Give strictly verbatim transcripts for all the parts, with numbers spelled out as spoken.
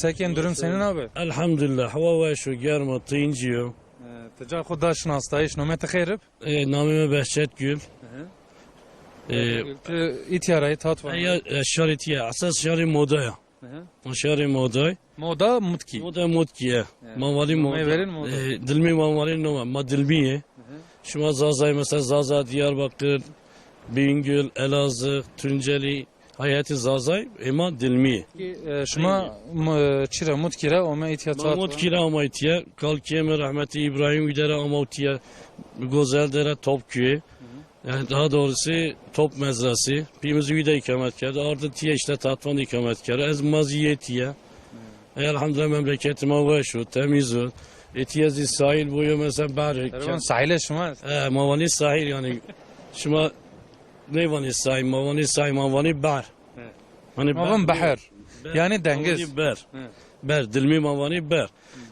Sekên durum senin abi? Elhamdülillah, hewa weş o, germ o, tîncî yo. E, ti ca xwu da şinastayîş, nomê ti xeyr ib? E, namê mi Behçet Gül. Hı hı. E, Ti îtya ra yî, Tatvan ra yî? Ya, e, şarê tiye, esas şarê Moda ya. Hı hı. Ma şarê Moday. Moda Mutkî. Moda Mutkî, e. Evet. Ma valî Moda. Nomê verên Moda. E, dilmî ma valî noma, ma dilmî yê. Hı hı. Şima Zazay, mesela Zaza, Diyarbakır, Bingöl, Elazığ, Tunceli, Hayatî Zazay, ê ma dilmî. Peki, e, şima mu-, çira Mutkî ra ome îtya? Ma Tatvan? Mutkî ra ama îtya. Kalkê mi rehmetî Îbrahîm Wîde ra ama îtya. Gozel Dere, Topköy'e. Hı hı. Yani daha doğrusu top mezrası. Pî mi zî wî de îkamet kerdo. Ardi tiye işte Tatvan îkamet kerdo. Ez ma zî yê tiye. Hı. E, elhamdülillah memleketê ma weş o, temiz o. E, tiye zî sahil boyu mesela ber. Ervan sahile şima est? E, ma vanî sahil yani. Şima nê vanî sahil, ma vanî sahil, ma vanî ber. He. Hani ma van beher. Ber. Yani dengiz. Ma vanî ber. He. Ber, dilmî ma vanî ber.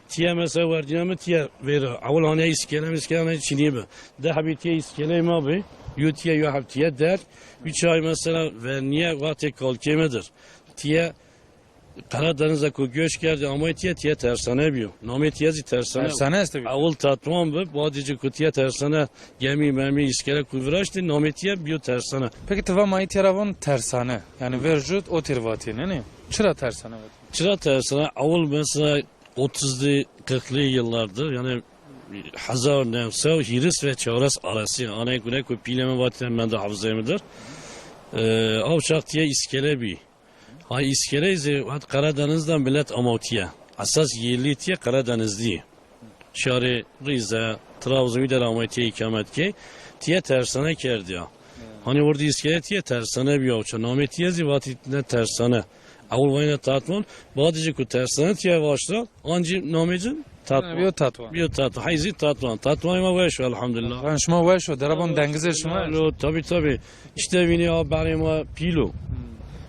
Tiye mesela werdîna mi tiye vêra. Ewil hanî îskele, îskele çinî bi. Di hebî tiye îskeleyê ma bi. Yo tiye, yo heb tiye der. Üç ay mesela verniye wextê kalkê mi dir. Tiye Karadenize ku göç kerdî, amay tiye, tiye tersane bîyo. Namê tiye zî tersane. Tersane estê bî. Ewil Tatvan bi, badî ci ku tiye tersane, gemî, memî, îskele ku viraştî, namê tiye bîyo tersane. Peki ti va ma îtya ra von tersane. Yani vercût o tîr vatî, ne ne? Çira tersane vatî? Çira tersane? Ewil mesela otuzlu, kırklı yıllardır, yani hezar new sey hîris ve çewres arası, anay gune ku pîlê mi vatî, mende hafızayê mi dir. E, aw çax tiye îskele bî. Hay îskeley zî hat Karadeniz'den millet amawtiye. Esas yerli tiye Karadenizli. Şarê Rize, Trabzon, wî der amay tiye îkamet key. Tiye tersane kerdiya. Hani orada îskele tiye tersane bî awça. Namê tiye zî vatî ne tersane. Ewil vayne Tatvan, badî ci ku tersane tiye vaşta, ancî namê ci Tatvan. Bîyo Tatvan. Bîyo Tatvan. Hay zî Tatvan. Tatvanê ma weş o elhamdülillah. Tatvan şima weş o, deraban dengizê şima. Alo, tabii, tabii. İşte vînî a berê ma pîl o. Hmm.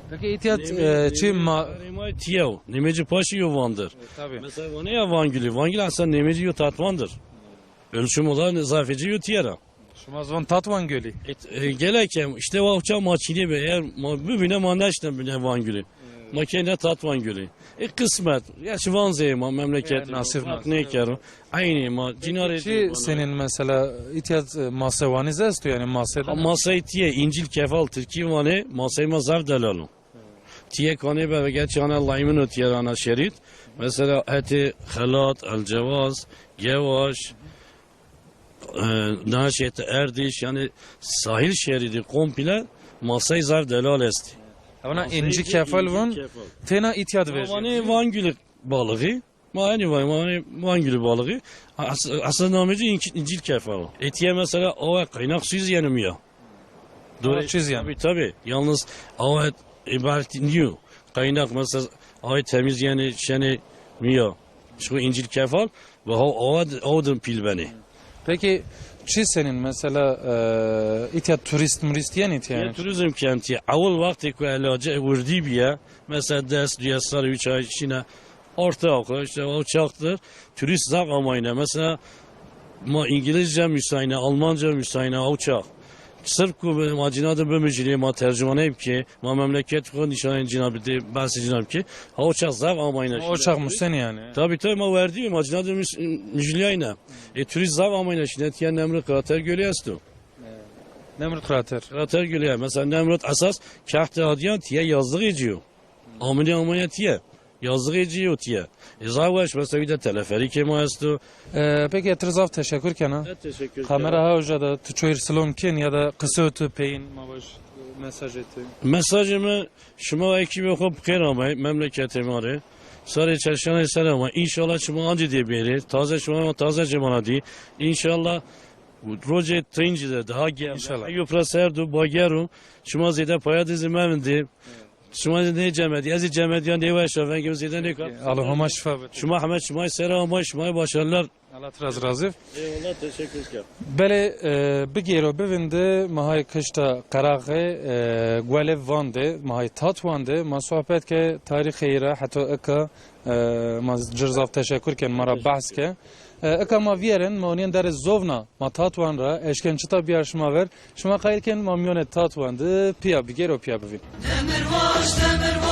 Peki îtya, e, çi ma... Berê ma tiye o. Nêmê ci paşî yo vandir. E, tabii. Mesela vanê ya Vangülü. Vangülü aslında nêmê ci yo Tatvandir. Ölçüm olarak zafê ci yo tiye ra. Şima zî von Tatvan Gölü? E, e, gelek hem, işte o çax ma çinî bi. Eğer ma bibîne ma neşne bine Vangülü. Ma keyne Tatvan Gölü. E, kısmet. Ya şi van zey ma memleket. E, nasip, nasip. Nêkero. Aynı ma cinarê. Çi senin mesela îtya, e, mase vanî zî esto yani mase de? Masey tiye, incil kefal Tirkî vanê, masey ma zaf delal o. Tiye kanê be ve gerçi ana laymin o tiye ana şerit. Mesela hetê Xelat, Elcevaz, Gevaş, e, Naşet, Erdiş, yani sahil şeridi komple masey zaf delal esti. Ona masey incî kefal von, têna îtya di vejî. Vanê Vangülü balığı. Ma enî vanê, ma vanê Vangülü balığı. As-, asıl namê ci inc-, incî kefal o. Etiye mesela awe kaynak suyu zî yenî mi ya. Doğru. Suyu zî yenî. Tabii, tabii. Yalnız awe ibaret nîyo. Kaynak mesela awe temiz yenî, şenî mi ya. Şu incî kefal. Ve ha, awa, awa din pîl benê. Peki, çi senin mesela, e, îtya turîst murîst yenî îtya? Ya, turizm kentî. Ewil wextê ku elace wirdî bîye, mesela des, duyes sal, üç ay şîne orta oku, işte o çaxtır. Turîst zaf amayne. Mesela ma İngilizce müsayne, Almanca müsayne o çax. Sırf ku ma cîna de bimijilê, ma tercümaney bikê, ma memleket xo nîşanê cîna bidê, behsê cîna bikê. Ha o çax zaf amayne. O çax musenî yani. Tabii, tabii, ma werdî, ma cîna de mis-, mijilîyayne. E, turîst zaf amayne, şîne tiye Nemrut Krater Gölü esto. Nemrut Krater. Krater Gölü ya. Mesela Nemrut esas kehte adîyan tiye yazlığı ciyo. Amine amaya tiye. Yazlığı ciyo tiye. E, zaf weş, mesela bir de teleferikê ma esto. E, peki, ez ti zaf teşekkür kena. Ben teşekkür ederim. Kamera ha uca da tu çoyir silom kin ya da qise tu peyin ma baş, e, mesaj eti. Mesajê mi şima ekîbê xo bi xêr amay, memleketê ma rê. Sarê çeşanê ser ama. İnşallah şima ancî dê bêrê. Taze şima taze cemana dî. İnşallah rocê teyncî de daha gel. İnşallah. Eyo pira ser du bageru. Şima zêde paya dizî mevindî. Şima zî nê cemedî, ez zî cemedîya nêweşa, vengê mi zêde nêka. Peki, Allah homa şifa bide. Şima heme şima sera ama şima başarılar. Allah ti ra zî razî. Eyvallah, teşekkür ederim. Belê, e, bigêro bivinde, ma hay kişta Qeraxê, e, Guelê Van de, ma hay Tatwan de, ma sohbet ke tarîxê ra heta ika, e, ma ci ra zaf teşekkür ken, ma ra behs ke. E, ika ma vîyerên, ma onîyen derê zovna, ma Tatwan ra, eşken çita bîyar şima ver, şima qayîl ken ma mîyonê Tatwan de pîya bigêro, pîya bivîn. Demirbaş, Demirbaş.